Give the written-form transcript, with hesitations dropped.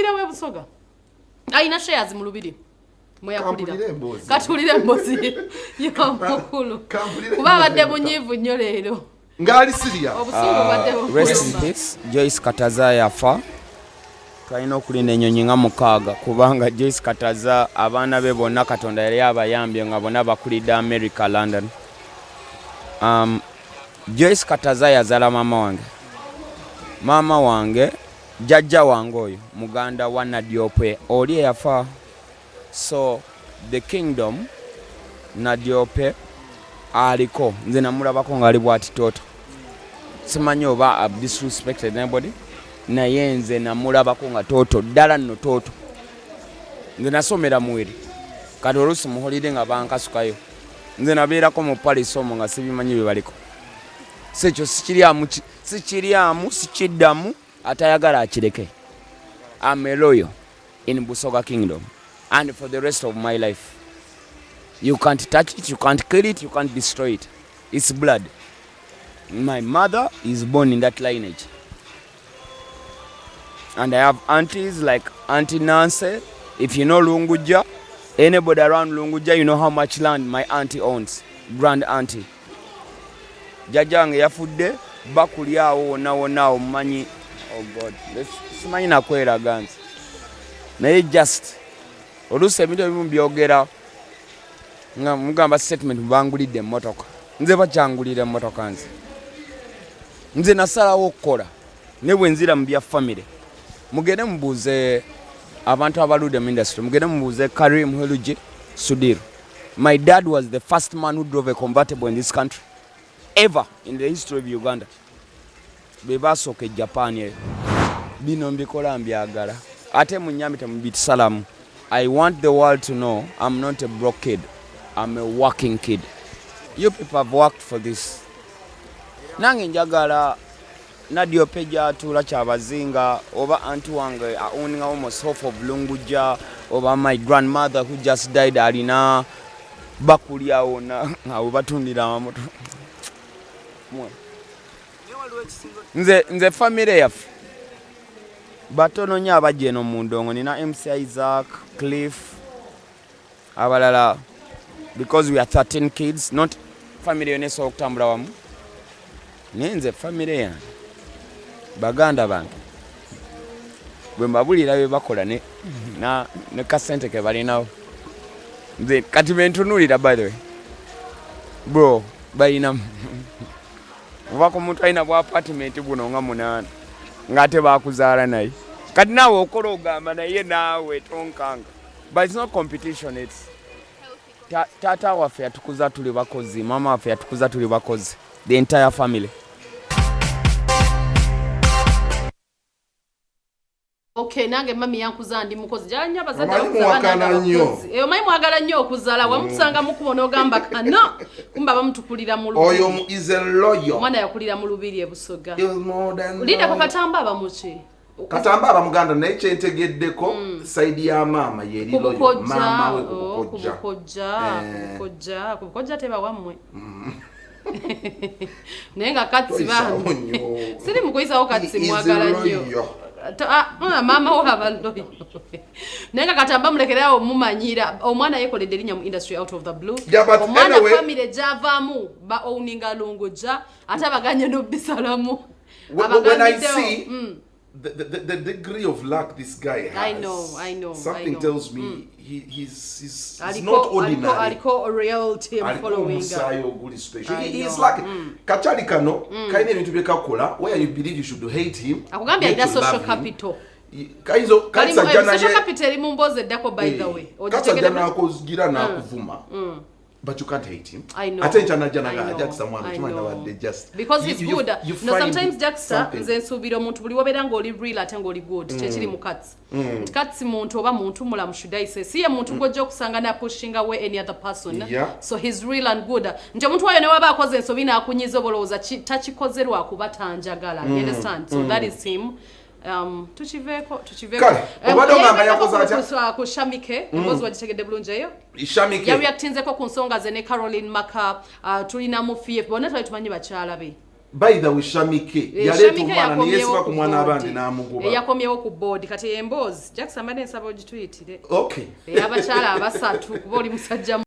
Yafiira webusoga, alina shares mu lubiri mweyakulira. Kampulire emboozi. Katulire emboozi y'omukulu Kampulire kuba abadde emboozi. munyiivu nnyo leero. Ng'ali siria. Obusungu bwadde Rest in peace Joyce Kataza. Yafa twalina okulinda ennyonyi nga 6, kubanga Joyce Kataza abaana be bonna Katonda yali abayambye nga bonna bakulidde America, London. Joyce Kataza yazaala maama wange. Maama wange, jjajja wange oyo muganda wa Nadiope oli eyafa. So the kingdom Nadiope aliko, nze namulabako ngaali bwati toto. Simanyi oba I've disrespected anybody, naye nze namulabako nga toto ddala nno toto. Nze nasomera Mwiri, kati oluusi muholire nga bankasukayo. Nze nabeerako mu Paris omwo nga sibimanyi bye baliko. Si ekyo sikiryamu, sikiryamu, sikiddamu. Atayagala akireke. I'm a loyal in Busoga Kingdom and for the rest of my life. You can't touch it, you can't kill it, you can't destroy it. It's blood. My mother is born in that lineage and I have aunties like Auntie Nancy. If you know Lunguja, anybody around Lunguja, you know how much land my auntie owns, grand auntie. Jjajja wange yafudde bakuli awo wonna wonna awo mumanyi. Oh God, simanyi nakweraga nze, naye just oluusi ebintu ebimu byogera nga mugamba statement, bangulidde emmotoka. Nze bakyangulira emmotoka? Nze nasalawo okukola. Ne bwe nzira mu bya famire, mugende mubuuze abantu abaludde mu industry, mugende mubuuze Karim Heluji Sudir. My dad was the first man who drove a convertible in this country ever in the history of Uganda. Be basooka e Japan eyo. Bino mbikola mbyagala, ate munyambi temubitusalamu. I want the world to know I'm not a broke kid, I'm a working kid. You people have worked for this. Nange njagala Nadiope gyatuula Kyabazinga, oba auntie wange owning almost half of Lunguja, oba my grandmother who just died alina bakuli awo awo batundira amamoto. Mwe. Nze famire yaffe batono nnyo abajja eno mu ndongo. Nina MC Isaac, Cliff, abalala, because we are 13 kids. Not family yonna esobola okutambula wamu, naye nze famire yange, baganda bange, bwe mbabulira bye bakola ne kasente ke balinawo, nze kati bentunuulira. By the way, bro, balina oba ku muntu alina bwa apartment buno nga munaana, ng'ate bakuzaala naye. Kati naawe okola ogamba naye naawe tonkanga, but it's not competition, it's taata waffe yatukuza tuli bakozi, maama waffe yatukuza tuli bakozi, the entire family. Okay, nange mami yankuza ndi mukozi. Jala nnyo abazadde Omanyi abakuza abaana nga muwakana nnyo. bakozi. Eh, omanyi mwagala nnyo okuzaala, wamutusanga mukubo n'ogamba kano kumba bamutukulira mu Oyo lubiri. Is a loyal. Omwana yakulira mu lubiri e Busoga. Is more than Lindako. loyal. Katamba aba muki? Katamba aba muganda, naye kyentegeddeko, side ya maama yeri Ku loyal. bukojja. Maama we Oh, ku ku bukojja. bukojja. Eh. Ku bukojja teba wammwe, naye nga Katsi Toyisaawo bambi nnyo. siri mukuyisawo. Katsi He is mwagala nnyo. loyal. Ah, maama wo aba loyal, naye nga Katamba mulekerawo mumanyira. Omwana yekoledde erinnya mu industry out of the blue. Yeah, but Omwana anyway- family gyavaamu ba owninga Lunguja, ate abaganye n'obisalamu. When I Abagambiddewo. see the degree of luck this guy has, I know, I know, I something know. tells me he's Aliko, not ordinary. Aliko royalty Aliko following. omusaayi oguli special. I He is know. like kakyali kano kalina ebintu byekakola where you believe you should hate him, Akugambye yet alina you social love him. capital. Kayinza Kalimu kasajja social naye capital eri mu mboozi eddako, by the way. kasajja Ogitegedde? nakugira nakuvuma, but you can't hate him. I know. Ate nkya najja I naga know. Jackson mwana I kimanyi know. nabadde just Because he's good. You No, find sometimes Jackson, something. nze nsuubira omuntu buli wobeera ng'oli real ate ng'oli good. Kyekiri mu Kats. Nti Kats muntu oba muntu mulamu, should I say, si ye muntu gw'ojja okusanga na pushing away any other person. So he's real and good, nti omuntu wayo ne waba akoze ensobi n'akunyiza, obolowooza takikoze lwakuba tanjagala. You understand? So that is him. Tukiveeko, tukiveeko. Kale, obadde ogamba Yayogeddeko yakoze atya? ku Shamike. Emboozi wagitegedde bulungi eyo? Shamike. Yareactinzeko ku nsonga ze ne Caroline Maka. Tulinamu fief, bonna twali tumanyi bakyala be. By the way, Shamike Eh, yaleeta Shamike omwana yakomyewo neyesiba ku ku mwana board. abandi n'amugoba. Eh, yakomyewo ku board. Kati emboozi, Jackson, mbadde nsaba ogituyitire Okay. ey'abakyala abasatu, kuba oli musajja.